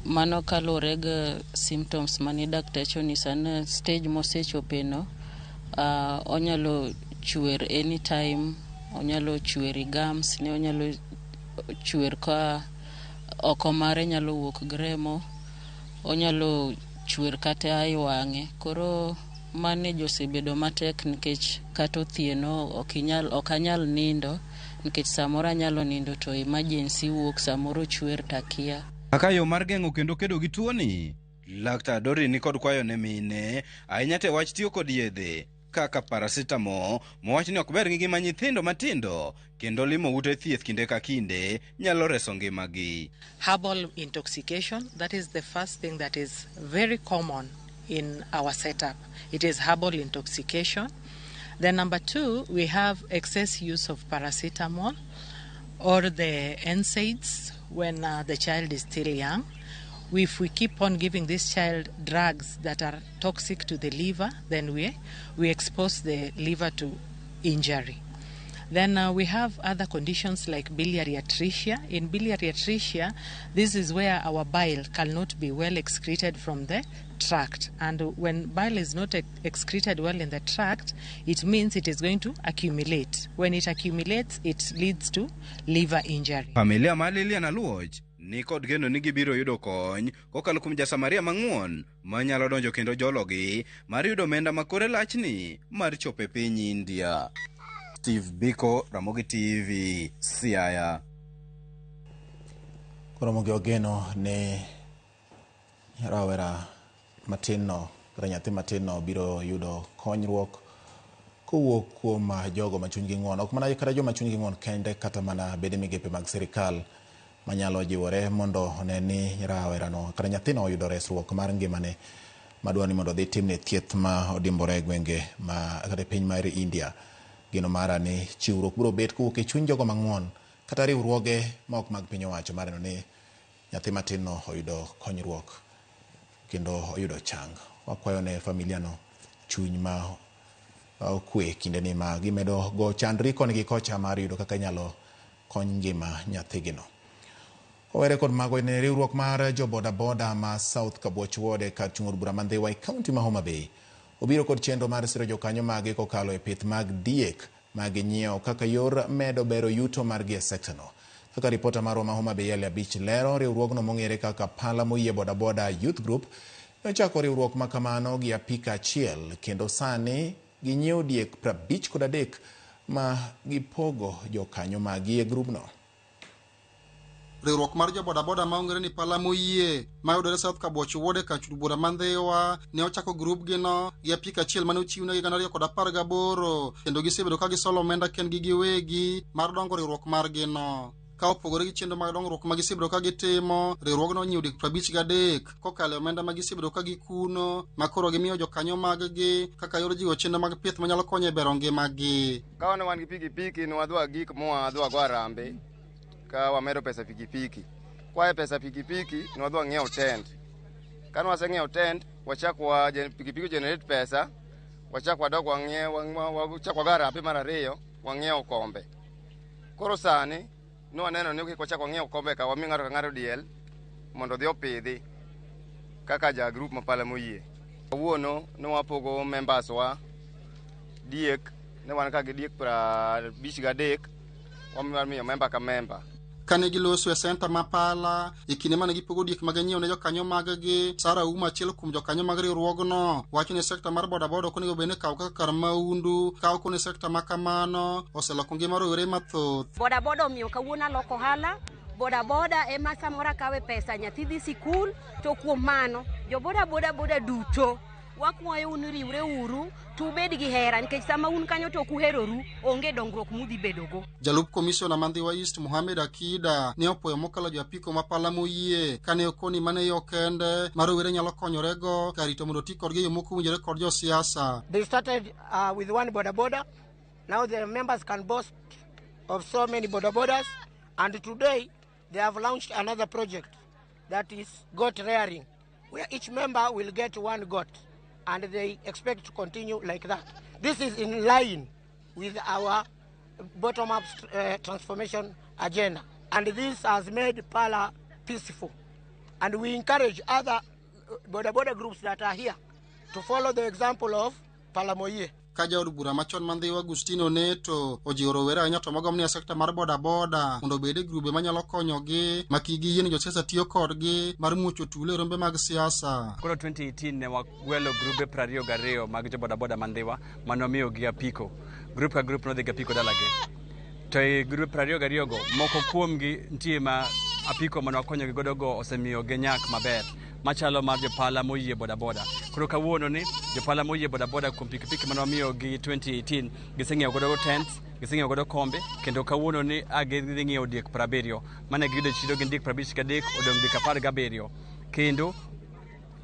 Mano kaluwore gi symptoms mane dakteche onyisa ni stage mosechope no, onyalo chwer anytime, onyalo chwer e gums ne, onyalo chwer ka oko mare nyalo wuok gi remo, onyalo chwer kata e wang'e. Koro manage osebedo matek nikech kata othieno ok anyal nindo nikech samoro anyalo nindo to emergency wuok, samoro chwer takia. Kaka yo mar geng'o kendo kedo gi tuoni, Laktar Doreen ni kod kwayo ne mine ahinya te wach tiyo kod yedhe kaka paracetamol mowach ni ok ber gi ngima nyithindo matindo kendo limo ute thieth kinde ka kinde nyalo reso ngimagi. Herbal intoxication, that is the first thing that is very common in our setup. It is herbal intoxication. Then number 2, we have excess use of paracetamol or the NSAIDs when the child is still young. If we keep on giving this child drugs that are toxic to the liver, then we expose the liver to injury. Then we have other conditions like biliary atresia. In biliary atresia, this is where our bile cannot be well excreted from the tract. And when bile is not excreted well in the tract, it means it is going to accumulate. When it accumulates, it leads to liver injury. Familia mar Lilian Aluoch ni kod geno ni gibiro yudo kony kokalo kuom Jasamaria mang'won manyalo donjo kendo jologi mar yudo omenda ma kore lachni mar chopo e piny India. Steve Biko, Ramogi TV, Siaya. Koro Ramogi ogeno ni rawera matin no kata nyathi matin no biro yudo konyruok kowuok kuom jogo ma chunygi ng'won, ok mana kata joma chunygi ng'won kende, kata mana bede migepe mag sirikal manyalo jiwore mondo one ni rawerano kata nyathino oyudo resruok mar ngimane madwaro ni mondo odhi timne thieth ma odimbore e gwenge ma kata e piny mar India. Geno mara ni chiwruok biro bet kowuok e chuny jogo mang'won kata riwruoge ma ok mag piny owacho mar neno ni nyathi matin no oyudo konyruok kendo oyudo chang. Wakwayo ne familia no chuny ma okwe kinde ni ma gimedo go chandri koni gi kocha mar yudo kaka inyalo kony ngima nyathigino. Owere kod mago ne riwruok mar jo boda boda ma South Kabuoch Ward e kar chung' od bura ma Ndhiwa e kaunti ma Homa Bay obiro kod chenro mar siro jokanyo mage kokalo e pith mag diek ma ginyiewo kaka yor medo bero yuto margi e sekta no. Kaka ripota marwa ma Homa Bay Ali Abich lero, riwruogno mong'ere kaka Pala Moyie Boda Boda Youth Group nochako riwruok ma kamano gi apika achiel kendo sani ginyiewo diek 53 ma gipogo jokanyo maggi e grubno. Riwruok mar jo bodaboda ma ong'ere ni Pala Moyie ma yudore South Kabuoch Ward e kar chud bura ma Ndhiwa ne ochako grubgino gi apiko achiel mane ochiwnegi 2018 kendo gisebedo ka gisolo omenda kendgi giwegi mar dongo riwruok margino. Ka opogore gi chenro mag dongruok ma gisebedo ka gitimo, riwruogno onyiewo diek 53 kokalo e omenda ma gisebedo ka gikuno ma koro gimiyo jokanyo maggi kaka yor jiwo chenro mag pith manyalo konyo e bero ngimagi. Ka ne wan gi pikipiki ne wadhi wagik moa wadhi wago harambee ka wamedo pesa pikipiki. Kwa pesa pikipiki ne wadhi wang'iewo tent. Ka ne waseng'iewo tent, wachak wa pikipiki generate pesa, wachak wadok wang'iewo, wachak wago harambee mar ariyo, wang'iewo kombe. Koro sani ne waneno ni kik wachak wang'iew kombe ka wami ng'ato ka ng'ato diel mondo odhi opidhi kaka ja group ma Pala Moyie. Kawuono ne wapogo members wa diek, ne wan ka gi diek 53, wamiyo member ka member. Kane giloso e senta ma Pala e kinde mane gipogo diek ma ginyiewo ne jokanyo maggi, Sara Uma, achiel kuom jokanyo mag riwruogno, wacho ni sekta mar bodaboda ok onego bed ni kaw kaka kar maundu, ka ok ni sekta ma kamano oseloko ngima rowere mathoth. Bodaboda omiyo kawuono aloko ohala, bodaboda ema samoro akawe pesa nyathi dhi sikul, to kuom mano jo bodaboda boda duto wakwayo un riwre uru to ubed gi hera nikech sama un kanyo to ok uheroru onge dongruok mudhi bedogo. Jalup komisiona ma Ndhiwa East Mohamed Akida ne opuoyo mokalo jo apiko ma Pala Moyie kane okoni mano e yo kende ma rowere nyalo konyorego kar rito mondo oti kodgi e yo mok owinjore kod josiasa. They started with one boda boda. Now the members can boast of so many boda bodas, and today they have launched another project that is goat rearing, where each member will get one goat, and they expect to continue like that. This is in line with our bottom-up transformation agenda, and this has made Pala peaceful. And we encourage other boda boda groups that are here to follow the example of Pala Moyie. Ka jaod bura machon ma Ndhiwa Agustino Neto ojiwo rowere ahinya to mogomni e sekta mar bodaboda mondo obed e grube manyalo konyogi ma kik giyie ni josiasa tiyo kodgi mar muocho tulo e rombe mag siasa. Koro 2018 ne wagwelo grube 22 mag jo bodaboda ma Ndhiwa manomiyogi apiko. Grup ka grup nodhi gi apiko dalagi. To e grube 22 go, moko kuomgi nitie ma apiko mane wakonyogi godo go osemiyo ginyak maber machalo mar jopala moyie bodaboda. Koro kawuono ni jopala moyie bodaboda kuom pikipiki mane wamiyogi 2018 giseng'iewo godo tents, giseng'iewo godo kombe kendo kawuono ni a gidhi ng'iewo diek 70 mane giyudo e chiro gin diek 53 odong' diek 17 kendo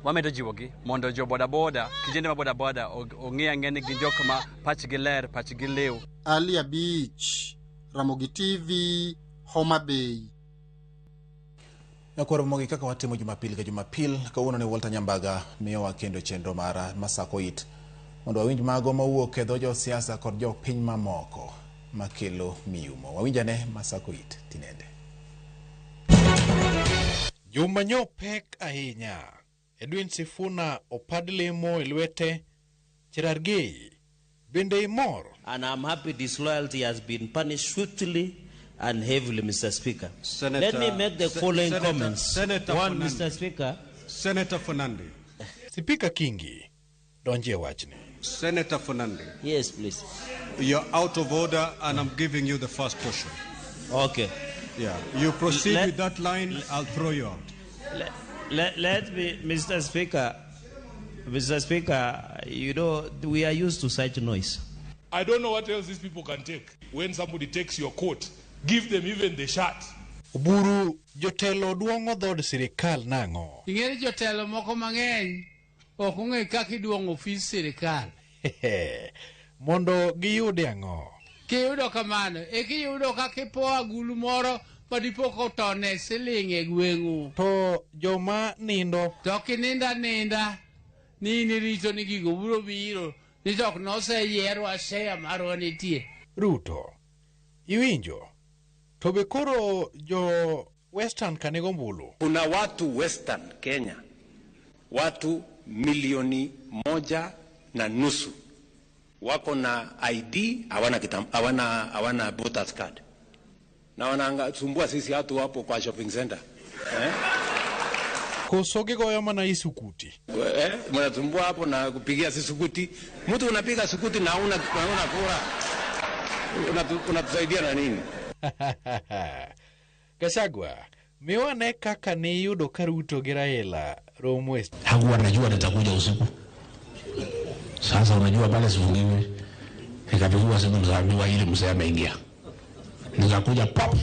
wamedo jiwogi mondo jo bodaboda kijende ma bodaboda ong'e ang'e ni gin jok ma pachgi ler pachgi liw. Ali Abich, Ramogi TV, Homa Bay. Nyakwar Ramogi kaka watimo Jumapil ka Jumapil, kawuono ni Walter Nyambaga miyowa kendo chenro mar Masako It mondo wawinj mago mawuok e dho josiasa kod jopiny mamoko makelo miyumo. Wawinj ane Masako It tinende. Juma nyo pek ahinya. Edwin Sifuna opad lemo e lwete Cherargei. Bende imor? And I'm happy disloyalty has been punished swiftly and heavily, Mr. Speaker. Senator, Let me make the following Senator, comments. Senator One, Fernandi. Mr. Speaker. Senator Fernandi. Sipika Kingi donjie wachni. Senator Fernandi. Yes, please. You're out of order and I'm giving you the first portion. Okay. Yeah. You proceed with that line, I'll throw you out. Let me, Mr. Speaker, Mr. Speaker, you know, we are used to such noise. I don't know what else these people can take. When somebody takes your coat, give them even the shirt. Oburu jotelo duong'o dhood sirikal nang'o? Ing'e ni jotelo moko mang'eny ok ong'e kaka iduong'o ofis sirikal. Mondo giyudi ang'o? Kiyudo kamano, e kiyudo kaka ipo agulu moro ma dipo kotone siling' e gweng'u. To joma nindo. To kininda ninda ni in irito ni gigo biro biro ni to ok noseyierwa share marwa nitie. Ruto, iwinjo? To be koro jo Western ka nigo ombulu? Kuna watu Western Kenya, watu milioni 1.5 wako na ID, hawana voters card, na wanasumbua sisi watu hapo kwa shopping center eh? Koso gigoyo mana isukuti. Eh, mnasumbua hapo na kupigia sisi sukuti. Mtu unapiga sukuti na una kura, unatusaidia na nini? Gachagua, miwane kaka niyudo ka Ruto gi Raila romo e Hakuwa anajua nitakuja usiku. Sasa unajua pale sifungiwi. Nikapigiwa simu nikaambiwa ile mzee ameingia. Nikakuja pop,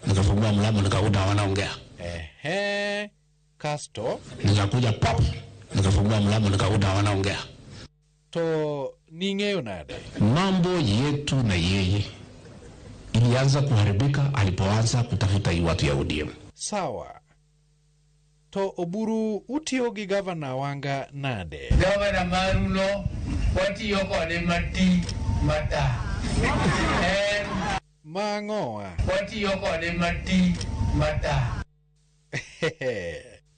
nikafungua mlango nikakuta wanaongea. Ehe, kasto Nikakuja pop, nikafungua mlango nikakuta wanaongea. To ning'eyo nade? Mambo yetu na yeye ilianza kuharibika alipoanza kutafuta hii watu ya ODM. Sawa. To Oburu utiyo gi gavana Wanga nade? Gavana maruno watiyo kode mati mata. En Mang'owa. watiyo kode mati mata.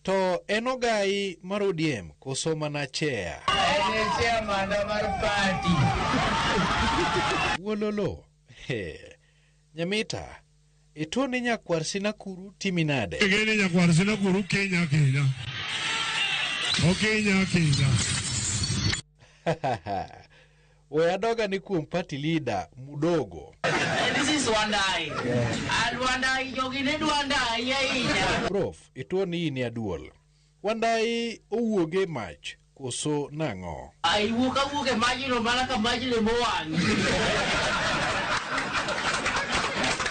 To en ogai mar ODM koso mana chair? En e chairman mar party. Wololo. He. Nyamita, ituo ni nyakwar Sinakuru timi nade? Ing'e ni nyakwar Sinakuru kenya kenya. Okenya kenya. We adoga ni kuom party leader Mudogo. This is Wandai. And Wandai jogi ne Wandai ahinya. Prof, ituo ni in e aduol. Wandai owuog e mach koso nang'o? Ai wuok awuok e majno mana ka maj lemo wang'.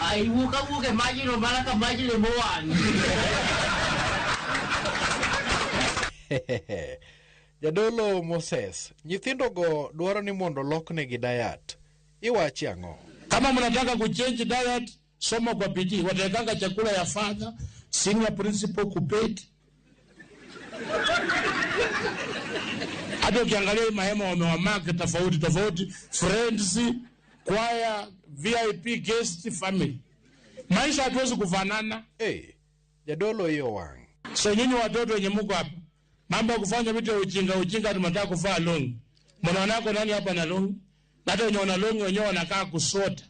Ai wuok awuok e majno mana ka maj lemo wang'. Jadolo Moses, nyithindogo dwaro ni mondo loknegi diet. Iwachi ang'o? Kama mnataka kuchange diet, soma kwa bidii. Wataekanga chakula ya father, senior principal kupeti. Hata ukiangalia hii mahema wamewamark tofauti tofauti, friends, choir, VIP, guest, family. Maisha hatuwezi kufanana. Hey, jadolo hiyo wang'. So nyinyi watoto wenye mko hapa, mambo ya kufanya vitu ya ujinga ujinga, tunataka kuvaa longi. Mnaonako nani hapa na longi? Na hata wenye wana longi wenyewe wanakaa kusota.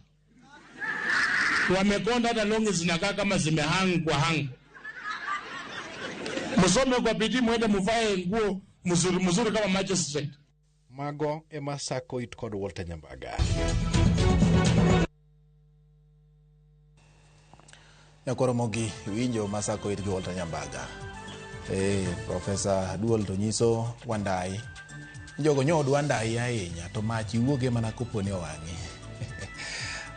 Wamekonda, hata longi zinakaa kama zimehang kwa hang. Msome kwa bidii, mwende mvae nguo mzuri mzuri kama magistrate. Mago ema sako it kod Walter Nyambaga. Nyakoromogi winjo masako it gi Walter Nyambaga. Profesa Duol to nyiso Wandai. Jogo nyo od Wandai ahinya to mach iwuoge mana kopo ni owang'i.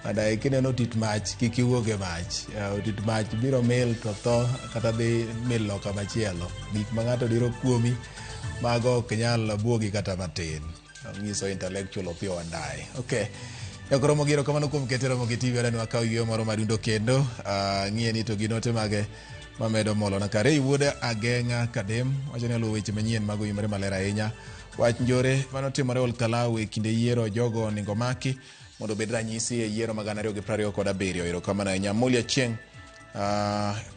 Wandai kineno tit mach kik iwuoge mach. Tit mach biro mil to tho kata dhi mil loka machielo. Gik ma ng'ato diro kuomi mago ok nyal buogi kata matin. Nyiso intellectual Opiyo Wandayi. Okay. Nyakoromogi erokamano kuom kete Ramogi TV adani wakaw yweyo moro madundo kendo. Ng'iye ni to gi note mage mamedo molona kare wuod Ageng'a Kadem wacho ni oluwo weche manyien mag oyimore maler ahinya. Wach njore manotimore Olkalau e kinde yiero jogo oningo maki mondo obed ranyisi e yiero mag 2027. Erokamano ahinya. Moli Achieng'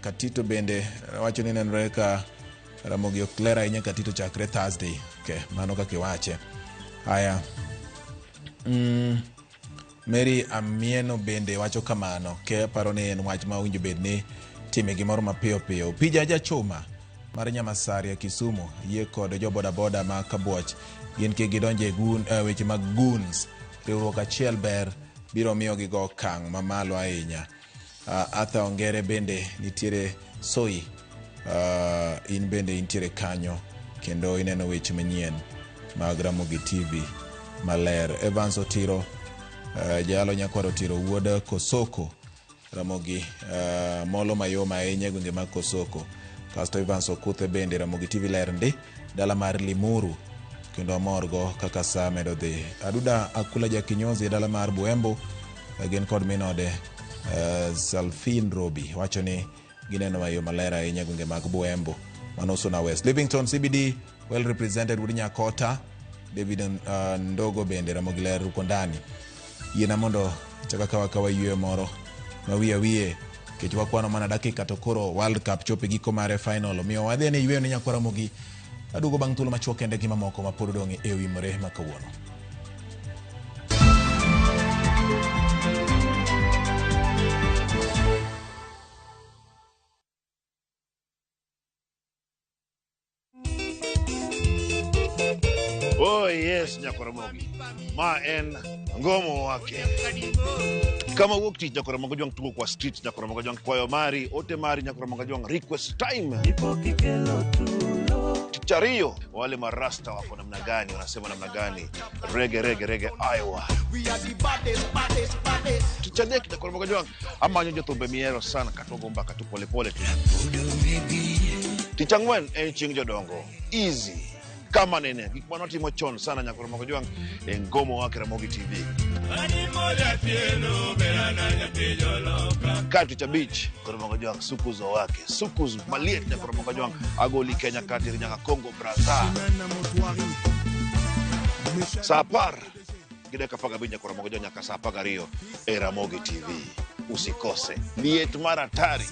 Katito bende wacho ni nenore ka Ramogi ok ler ahinya Katito chakre Thursday. Okay, mano kaka iwache. Haya. Mary Amieno bende wacho kamano. Ke paro ni en wach ma owinjo bed ni time gimoro mapiyo piyo. Opija Jachuma mar Nyamasaria Kisumu yie kod jo bodaboda ma Kabuoch gin kik gidonje weche mag goons. Riwruok achiel ber biro miyo gigo okang' mamalo ahinya. Arthur Ongere bende nitiere Soi, in bende intiere kanyo kendo ineno weche manyien mag Ramogi TV maler. Evans Otiro, jalo nyakwar Otiro wuod Kosoko, Ramogi molo mayom ahinya e gwenge mag Kosoko. Kasto Evans Okuthe bende Ramogi TV ler ndi dala mar Limuru kendo amorgo kaka saa medo dhi. Aduda Akula Jakinyozi e dala mar Buembo gin kod minode Salfin Robi wacho ni gineno mayo maler ahinya e gwenge mag Buembo. Mano Suna West. Livingstone CBD well represented wuod Nyakota. David Ndogo bende Ramogi ler Rukondani. Yiena mondo chaka kawa kawa yweyo moro ma wiye wiye nikech wakwano mana dakika to koro World Cup chopo e giko mare final. Omiyo wadhi ane yweyo ne nyakwar Ramogi. Aduogo bang' thuolo machuok kende gi mamoko ma pod odong' e Oimore ma kawuono. Oh yes, Nyakoromogi. Ma en ngomo wake. Kama wuok tich Nyakoromogi Jwang' tugo kwa street Nyakoromogi Jwang' kwayo mari, ote mari Nyakoromogi Jwang' request time. Tich ariyo, wale marasta wako namna gani, wanasema namna gani? Rege rege rege Iowa. Tich adek Nyakoromogi Jwang' amanyo jothumbe mihero sana katogo mbaka tu polepole tu. Tich ang'wen en chieng' jodongo. Easy. Kama nene gik mane watimo chon sana Nyakoromogi Jwang' e Ngomo Wake Ramogi TV. Ka tich abich Nyakoromogi Jwang' sukuzo wake sukuz maliet Nyakoromogi Jwang' agoli Kenya katiri nyaka Congo Brazza. Saa 10 gi dakika 15 Nyakoromogi Jwang' nyaka saa 12 e Ramogi TV. Usikose liet mar hatari.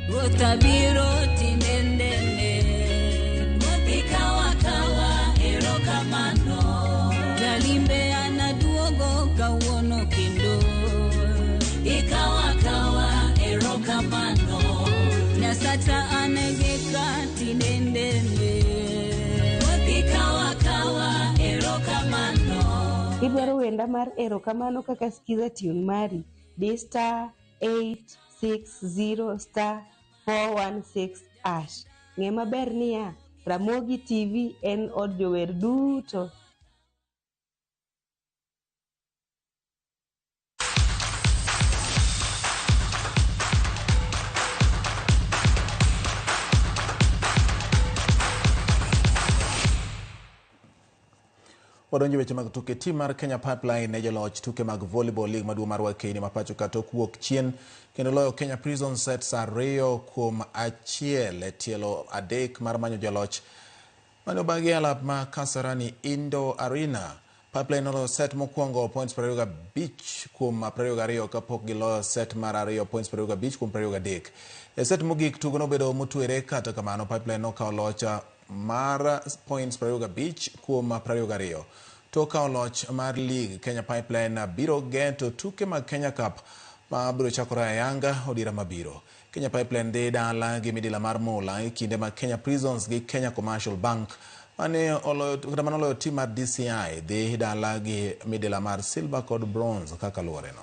Ruoth abiro tinendene, ikawa kawa erokamano. Jalimbe anaduogo kawuono kendo, ikawa kawa erokamano. Nyasacha anegeka tinendene, ikawa kawa erokamano. Idwaro wenda mar erokamano kaka skiza tune mari di star 860 star 416 ash. Ng'e maber niya, Ramogi TV en od jower duto. Wadonjo weche mag tuke. Tim mar Kenya Pipeline ne joloch tuke mag volleyball league maduong' mar Wakeini ma pacho ka tok wuok chien kendo loyo Kenya Prison sets 2-1 e tielo 3 mar manyo joloch mane obagi e alap ma Kasarani Indoor Arena. Pipeline noloyo set mokwongo points 25 kuom 22 kapok giloyo set mar ariyo points 25 kuom 23. E set mogik tugo nobedo motwere, kata kamano Pipeline nokawo loch mar points 25 kuom 22. Tok kawo loch mar league, Kenya Pipeline biro geto tuke mag Kenya Cup ma biro chakore ayanga odira mabiro. Kenya Pipeline dhi dala gi midila mar mula e kinde ma Kenya Prisons gi Kenya Commercial Bank mane oloyo kata mane oloyo tim mar DCI dhi dala gi midila mar silver kod bronze kaka luwore no.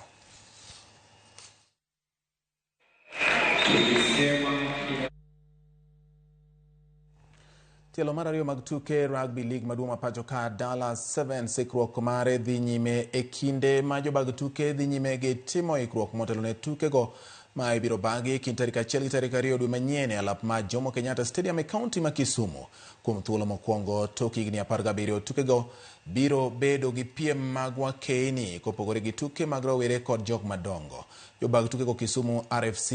Tielo mar ariyo mag tuke rugby league maduong' ma pacho ka Dala 7 sikruok mare dhi nyime e kinde ma jobag tuke dhi nyime gi timo ikruok motelo ne tukego ma ibiro bagi kind tarik 1 gi tarik 2 dwe manyien e alap ma Jomo Kenyatta Stadium e kaunti ma Kisumu. Kuom thuolo mokwongo tok higni 17 tukego biro bedo gi piem mag wakeini kopogore gi tuke mag rowere kod jok madongo. Jobag tukego Kisumu RFC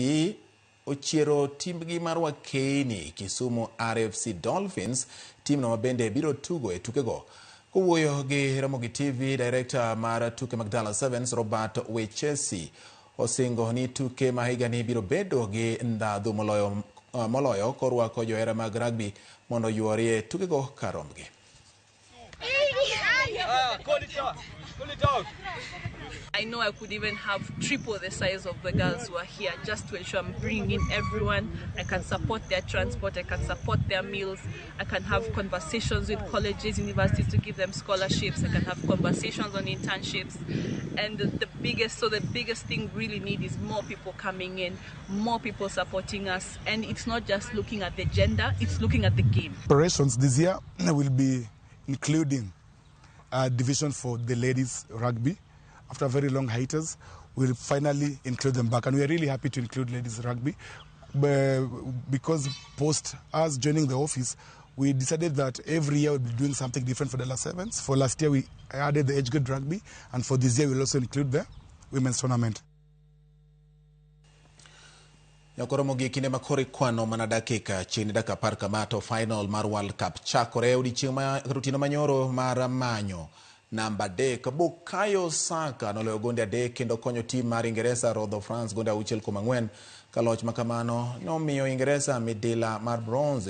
ochiero timbgi mar wakeini Kisumu RFC Dolphins, timno mabende biro tugo e tukego. Kowuoyo gi Ramogi TV, director mar tuke mag Dala Sevens Robert Wechesi osingo ni tuke ma higani biro bedo gi ndhadhu moloyo moloyo korwako johera mag rugby mondo oyuorie tukego kar rombgi. I know I could even have triple the size of the girls who are here just to ensure I'm bringing in everyone. I can support their transport, I can support their meals, I can have conversations with colleges, universities to give them scholarships, I can have conversations on internships. And the biggest thing we really need is more people coming in, more people supporting us. And it's not just looking at the gender, it's looking at the game. Operations this year will be including a division for the ladies rugby. After a very long hiatus, we'll finally include them back. And we are really happy to include ladies rugby because post us joining the office, we decided that every year we'll be doing something different for the last sevens. For last year, we added the age grade rugby, and for this year, we'll also include the women's tournament. Nyakoromo gi kinde makoro ikwano mana dakika chini dakika 10 kama to final mar World Cup chakore odiechieng' ma otieno manyoro mar manyo namba 3. Bukayo Saka noloyo gonde 3 kendo konyo tim mar Ingeresa rodho France gonde 6-4 ka loch makamano nomiyo Ingeresa midila mar bronze.